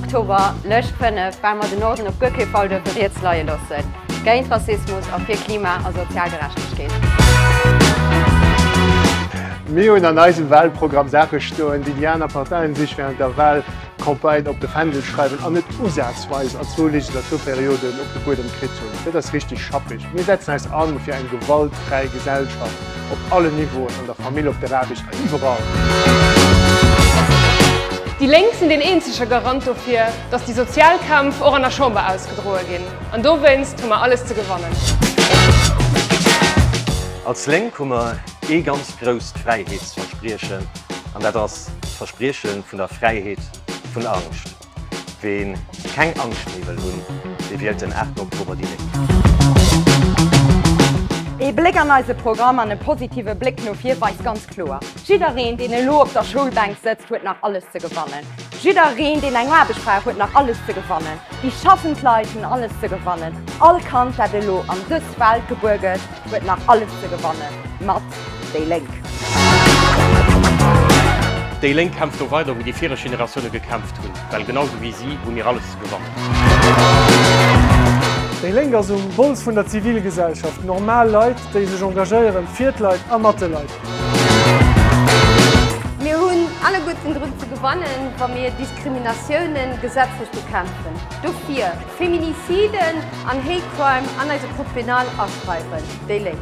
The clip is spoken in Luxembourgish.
Oktober, Lëscht 5, well mer den Norden op guer kee Fall duerfe riets leie loossen, géint Rassismus a fir Klima a sozial Gerechtegkeet. Mir hunn an eisem Wahlprogramm Saache stoen, déi déi aner Parteien sech während der Wahlcampagne op de Fändel schreiwen an net usazweis an zwou Legislaturperioden op de Buedem kritt hunn. Dat ass richtig schappig. Mir setzen eis an fir eng gewaltfräi Gesellschaft op allen Niveauen, an der Famill, op der Aarbecht a iwwerall. Déi Lénk sinn deen eenzege Garant dofir, datt déi sozial Kämpf och an der Chamber ausgedroe ginn. An dowéinst hu mer alles ze gewannen. Als Lénk hu mer ee ganz grousst Fräiheetsverspriechen, an dat ass d'Versprieche vun der Fräiheet vun Angscht. Ween keng Angscht méi wëll hunn, dee wielt den 8 Oktober déi Lénk. Ee Bléck an eise Programm an e positive Bléck no vir weist ganz kloer, Jiddereen, deen elo op der Schoulbänk sëtzt, huet nach alles ze gewannen. Jiddereen, deen eng Aarbecht brauch, huet nach alles ze gewannen. Déi schaffend Leit hunn alles ze gewannen. All Kand, dat elo an dës Welt gebuer gëtt, huet nach alles ze gewanne mat déi Lénk. Déi Lénk kämpft do weider, wou déi vireg Generatioune gekämpft hunn, well genau sou wéi si hu mir alles ze gewannen. Déi Lénk ass um Bols vun der Zivilgesellschaft, normal Leit, déi sech engagéieren fir d'Leit a mat de Leit. Mir hunn alleguerten drun ze gewannen, wa mir Diskriminatiounen gesetzlech bekämpfen. Dofir Feminiciden an Hate Crime an eise Code pénal aschreiwen. Déi Lénk.